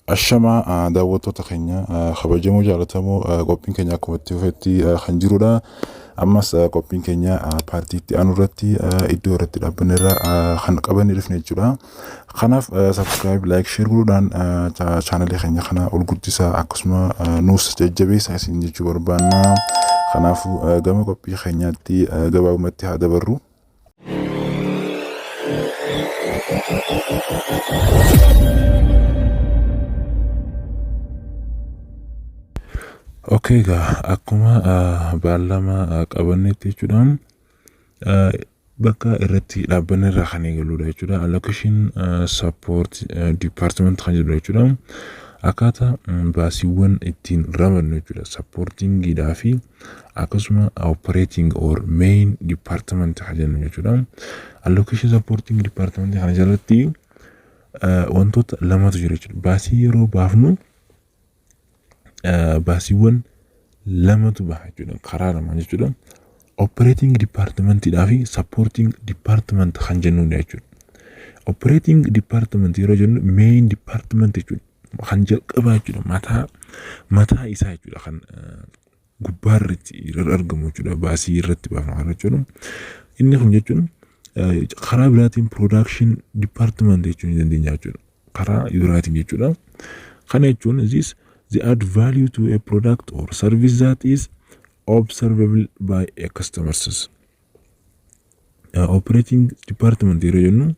Ashamaa, daawwattoota keenya kabajamoo jaallatamoo, qophiin keenya akkuma itti fufetti kan jirudha. Ammas qophiin keenya paartii itti aanu irratti iddoo irratti dhaabbanne irra kan qabannee dhufne jechuudha. Kanaaf subscribe, like, share godhuudhaan chaanalee keenya kana ol guddisaa, akkasuma nuus jajjabeessaa isin jechuu barbaanna. Kanaafuu gama qophii keenyaatti gabaabumatti haa dabarru. Okay, egaa akkuma baallama qabannetti jechuudha. Bakka irratti dhaabbanne irraa kan eegaludha jechuudha. Allocation support department kan jedhudha jechuudha. Akkaataa baasiiwwan ittiin ramadnu jechuudha. Supportingiidhaa fi akkasuma operating or main department kan jennu jechuudha. Allocation supporting department kana jalatti wantoota lamatu jira jechuudha. Baasii yeroo baafnu baasiiwwan lamatu baha jechuudha. Karaa lamaan jechuudha. Operating departmentidhaa fi supporting department kan jennudha jechuudha. Operating department yeroo jennu main department jechuudha. Kan jalqabaa jechuudha. Mataa mataa isaa jechuudha. Kan gubbaa irratti argamu jechuudha. Baasii irratti baafnu kana jechuudha. Inni kun jechuun karaa biraatiin production department jechuu ni dandeenya jechuudha. Karaa biraatiin jechuudha. Kana jechuun this they add value to a product or service that is observable by a customers. Operating department yeroo jennu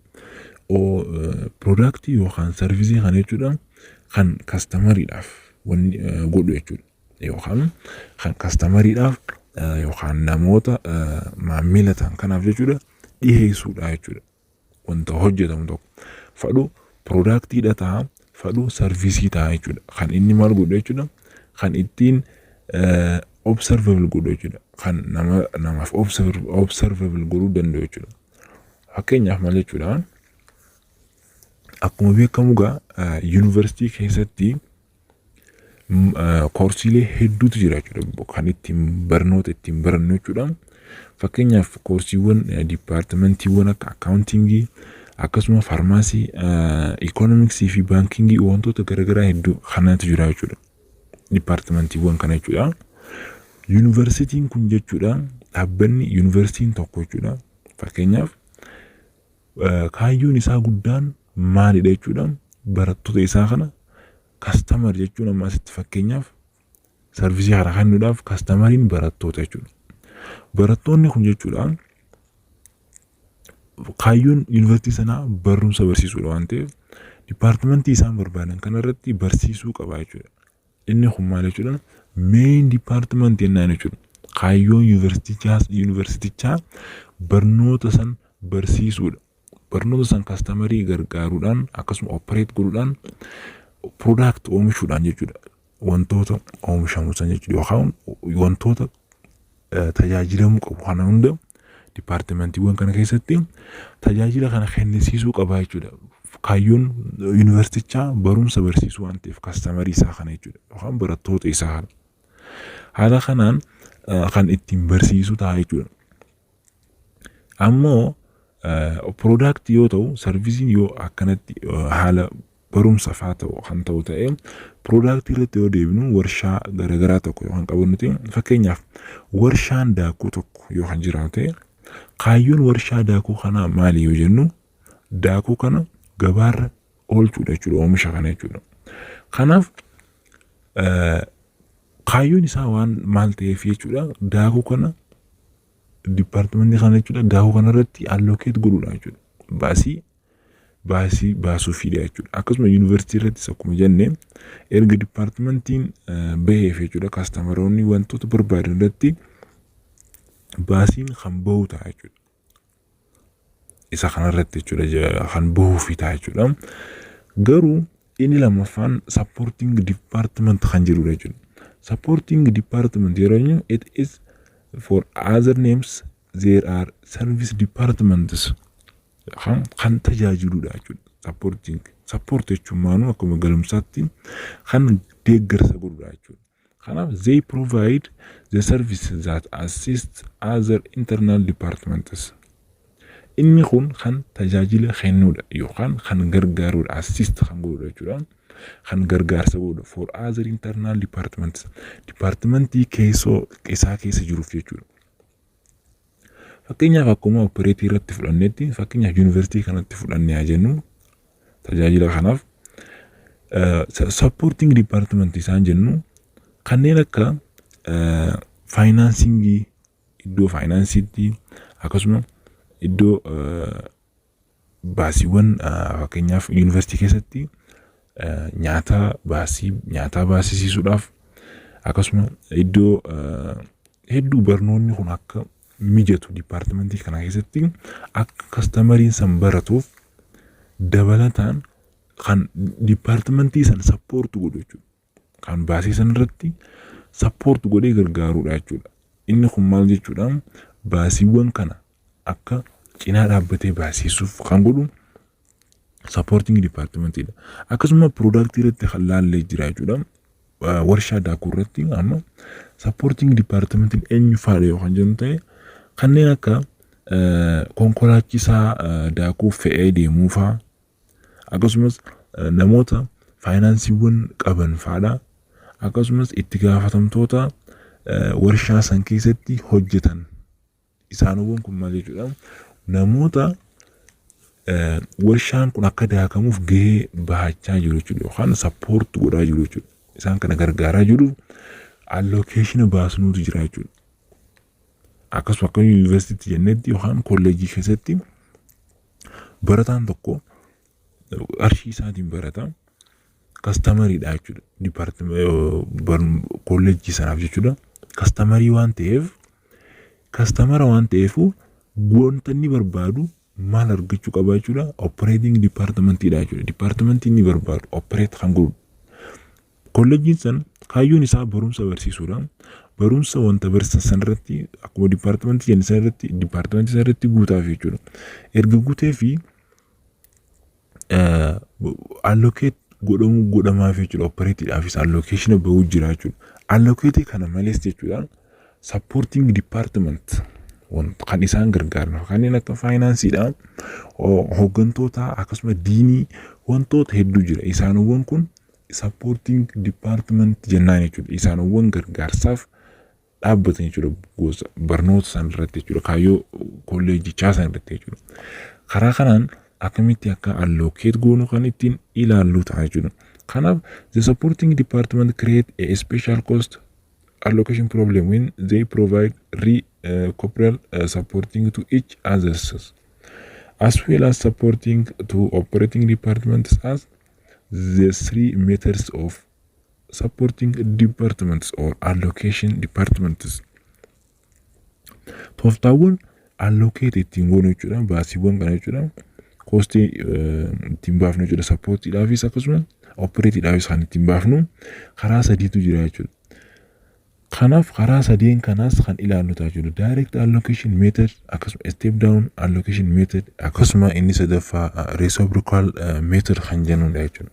product yookaan service kana jechuudha, kan customeriidhaaf wanni godhu jechuudha. Yookaan kan customeriidhaaf yookaan namoota maamila ta'an kanaaf jechuudha dhiyeessuudha jechuudha. Wanta hojjetamu tokko fadhu productiidha ta'a, fadhu serviceii ta'a jechuudha. Kan inni maal godhu jechuudha? Kan ittiin observable godhu jechuudha. Kan nama namaaf observable godhuu danda'u jechuudha. Fakkeenyaaf maal jechuudha? Akkuma beekamu egaa yuunivarsiitii keessatti koorsiilee hedduutu jira jechuudha. Kan ittiin barnoota ittiin barannu jechuudha. Fakkeenyaaf koorsiiwwan dipaartimentiiwwan akka accountingii, akkasuma pharmacy, economicsii fi bankingii, wantoota garaagaraa hedduu kanatu jira jechuudha. Dipaartimentiiwwan kana jechuudha. Yuunivarsiitiin kun jechuudha, dhaabbanni yuunivarsiitiin tokko jechuudha. Fakkeenyaaf kaayyoon isaa guddaan maalidha jechuudha? Barattoota isaa kana, customer jechuun amma asitti fakkeenyaaf serviceii kana kennuudhaaf customeriin barattoota jechuudha. Barattoonni kun jechuudha, kaayyoon yuunivarsiitii sanaa barumsa barsiisuudha waan ta'eef, dipaartimentii isaan barbaadan kanarratti barsiisuu qaba jechuudha. Inni kun maal jechuudha? Main departmentii jennaan jechuudha. Kaayyoon yuunivarsiitichaa barnoota san barsiisuudha. Barnoota san customerii gargaaruudhaan, akkasuma operate godhuudhaan, product oomishuudhaan jechuudha. Wantoota oomishamu san jechuudha, yookaan wantoota tajaajilamuu qabu kana hunda dipaartimentiiwwan kana keessatti tajaajila kana kennisiisuu qaba jechuudha. Kaayyoon yuunivarsiitichaa barumsa barsiisuu waan ta'eef, customerii isaa kana jechuudha, yookaan barattoota isaa kana. Haala kanaan kan ittiin barsiisu ta'a jechuudha. Ammoo productii yoo ta'u, serviceiin yoo akkanatti haala barumsa fa'aa ta'u kan ta'u ta'ee, productii irratti yoo deebinu, warshaa garaagaraa tokko yoo kan qabu nuti, fakkeenyaaf warshaan daakuu tokko yoo kan jiraatu ta'e, kaayyoon warshaa daakuu kanaa maali yoo jennu, daakuu kana gabaarra oolchuudha jechuudha, oomisha kana jechuudha. Kanaaf kaayyoon isaa waan maal ta'eef jechuudha, daakuu kana dipaartimentii kana jechuudha, daakuu kana irratti allocate godhuudha jechuudha. Baasii baasuufiidha jechuudha. Akkasuma yuunivarsiitii irrattis akkuma jenne, erga dipaartimentiin baheef jechuudha, customeroonni wantoota barbaadan irratti baasiin kan bahu ta'a jechuudha. Isa kanarratti jechuudha kan bahuufi ta'a jechuudha. Garuu inni lammaffaan supporting department kan jedhudha jechuudha. Supporting department yeroo jennu, it is for other names there are service departments, kan tajaajiludha jechuudha. Supporting, support jechuun maanuu akkuma galumsaatti kan deeggarsa godhudha jechuudha. Kanaaf they provide the service that assist other internal departments. Inni kun kan tajaajila kennuudha yookaan kan gargaarudha, assist kan godhudha jechuudha. Kan gargaarsa godhu for other internal departments, departmentii keessoo isaa keessa jiruuf jechuudha. Fakkeenyaaf, akkuma operateii irratti fudhannetti, fakkeenyaaf yuunivarsiitii kanatti fudhannee haa jennu, tajaajila kanaaf supporting department isaan jennu kanneen akka financingii, iddoo financeiitti, akkasuma iddoo baasiiwwan, fakkeenyaaf yuunivarsiitii keessatti nyaata, baasii nyaataa baasisiisuudhaaf, akkasuma iddoo hedduu barnoonni kun akka mijatu departmentii kana keessatti akka customeriin san baratuuf dabalataan kan departmentii san support godhu jechuudha. Kan baasii san irratti support godhee gargaarudha jechuudha. Inni kun maal jechuudha? Baasiiwwan kana akka cinaa dhaabbatee baasisuuf kan godhu supporting departmentiidha. Akkasuma productii irratti kan laallee jira jechuudha. Warshaa daakuu irratti amma supporting departmentiin eenyu faadha yoo kan jennu ta'e, kanneen akka konkolaachisaa daakuu fe'ee deemuu faa, akkasumas namoota financeiiwwan qaban faadha, akkasumas itti gaafatamtoota warshaa san keessatti hojjetan. Isaanowwan kun maal jechuudha? Namoota warshaan kun akka daakamuuf gahee bahachaa jiru jechuudha, yookaan support godhaa jiru jechuudha. Isaan kana gargaaraa jiru allocationa baasnuutu jira jechuudha. Akkasuma akka yuunivarsiitii jennetti yookaan kolleejjii keessatti barataan tokko qarshii isaatiin barata, customeriidha jechuudha. Kolleejjii sanaaf jechuudha. Customerii waan ta'eef, customera waan ta'eef, wanta inni barbaadu maal argachuu qaba jechuudha? Operating departmentiidha jechuudha. Departmentii inni barbaadu operate kan godhu. Kolleejjiin san kaayyoon isaa barumsa barsiisuudha. Barumsa wanta barsiisan sanarratti akkuma departmentii jenne sanarratti departmentii sanarratti guutaaf jechuudha. Erga guutee fi allocate godhamuu godhamaaf jechuudha. Operateiidhaafis allocationa bahuu jira jechuudha. Allocateii kana malees jechuudha, supporting department kan isaan gargaaran kanneen akka financeiidha, hooggantoota, akkasuma deanii, wantoota hedduu jira. Isaanowwan kun supporting department jennaan jechuudha. Isaanowwan gargaarsaaf dhaabbatan jechuudha, gosa barnoota san irratti jechuudha, kaayyoo kolleejjichaa san irratti jechuudha. Karaa kanaan akkamitti akka allocate goonu kan ittiin ilaallu ta'a jechuudha. Kanaaf the supporting department create a special cost allocation problem when they provide reciprocal supporting to each others as well as supporting to operating departments, as the three methods of supporting departments or allocation departments. Tooftaawwan allocate ittiin goonu jechuudha, baasiiwwan kana jechuudha, costii ittiin baafnu jechuudha, supportiidhaafis akkasuma operateiidhaafis kan ittiin baafnu karaa sadiitu jira jechuudha. Kanaaf karaa sadeen kanaas kan ilaallu ta'a jechuudha. Direct allocation method, akkasuma step down allocation method, akkasuma inni sadaffaa reciprocal method kan jennudha jechuudha.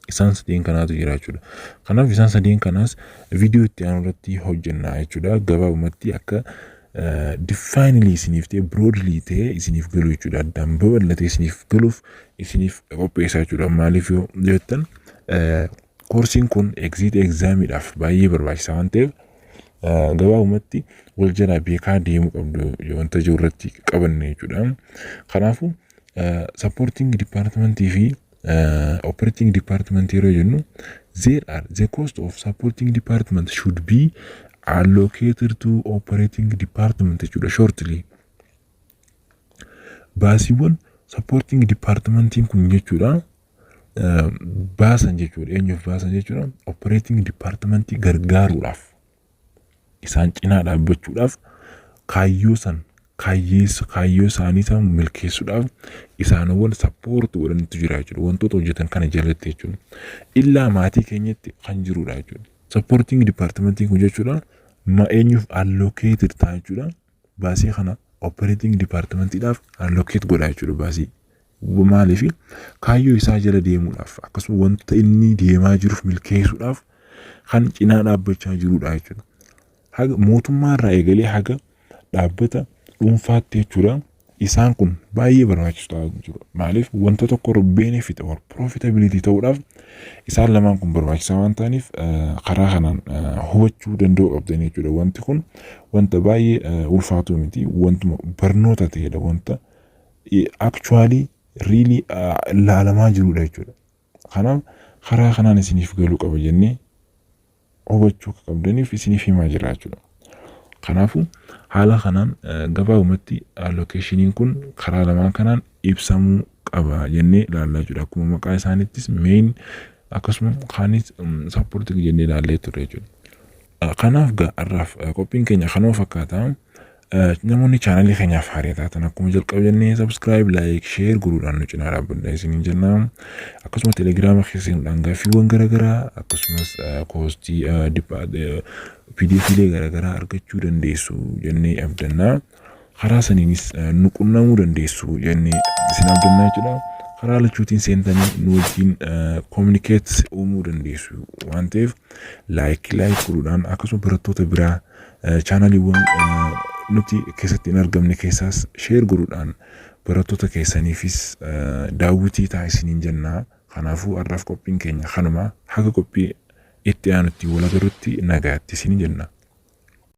Isaan sadeen kanaatu jira jechuudha. Kanaaf isaan sadeen kanaas viidiyoo itti aanu irratti hojjenna jechuudha. Gabaabumatti akka definitely isiniif ta'e, broadly ta'e isiniif galu jechuudha. Addaan babal'atee isiniif galuuf isiniif qopheessaa jechuudha. Maaliif yoo jettan, courseiin kun exit examiidhaaf baay'ee barbaachisaa waan ta'eef, gabaabumatti wal jalaa beekaa deemuu qabdu wanta jiru irratti qabanne jechuudha. Kanaafuu supporting departmentii fi operating department yeroo jennu, there are the cost of supporting department should be allocated to operating department jechuudha shortly. Baasiiwwan supporting departmentiin kun jechuudha baasan jechuudha, eenyuuf baasan jechuudha? Operating departmentii gargaaruudhaaf, isaan cinaa dhaabbachuudhaaf, kaayyoo san kaayyoo isaanii san milkeessuudhaaf isaanowwan support godhanitu jira jechuudha. Wantoota hojjetan kana jalatti jechuudha. Illaa maatii keenyatti kan jirudha jechuudha. Supporting departmentiin kun jechuudha ma eenyuuf allocated ta'a jechuudha? Baasii kana operating departmentiidhaaf allocate godha jechuudha baasii. Maaliif? Kaayyoo isaa jala deemuudhaaf, akkasuma wanta inni deemaa jiruuf milkeessuudhaaf kan cinaa dhaabbachaa jirudha jechuudha. Haga mootummaa irraa eegalee haga dhaabbata dhuunfaatti jechuudha. Isaan kun baay'ee barbaachisu ta'aa jiru. Maaliif? Wanta tokko benefit or profitability ta'uudhaaf isaan lamaan kun barbaachisaa waan ta'aniif, karaa kanaan hubachuu danda'uu qabdan jechuudha. Wanti kun wanta baay'ee ulfaatu miti, wantuma barnoota ta'edha, wanta actually really ilaalamaa jirudha jechuudha. Kanaaf karaa kanaan isiniif galuu qaba jennee hubachuu akka qabdaniif isiniif himaa jira jechuudha. Kanaafuu haala kanaan gabaabumatti allocationiin kun karaa lamaan kanaan ibsamuu qaba jennee ilaallaa jechuudha. Akkuma maqaa isaaniittis main, akkasuma kaanis supporting jennee ilaallee turre jechuudha. Kanaaf har'aaf qophiin keenya kanuma fakkaata. Namoonni chaanalii keenyaaf haaraa taatan, akkuma jalqaba jennee, subscribe, like, share godhuudhaan nu cinaa dhaabbadha isiniin jenna. Akkasuma Telegiraama keessaniidhaan gaaffiiwwan garaagaraa, akkasumas koostii PDFiilee garaagaraa argachuu dandeessu jennee abdanna. Karaa saniinis nu qunnamuu dandeessu jennee isin abdannaa jechuudha. Karaa lachuutiin seentanii nu wajjin communicate uumuu dandeessu waan ta'eef, like like godhuudhaan, akkasuma barattoota biraa chaanaliiwwan nuti keessatti hin argamne keessaas share godhuudhaan barattoota keessaniifis daawwitii ta'a isiniin jenna. Kanaafuu har'aaf qophiin keenya kanuma. Haga qophii itti aanutti wal agarrutti nagaatti isiniin jenna.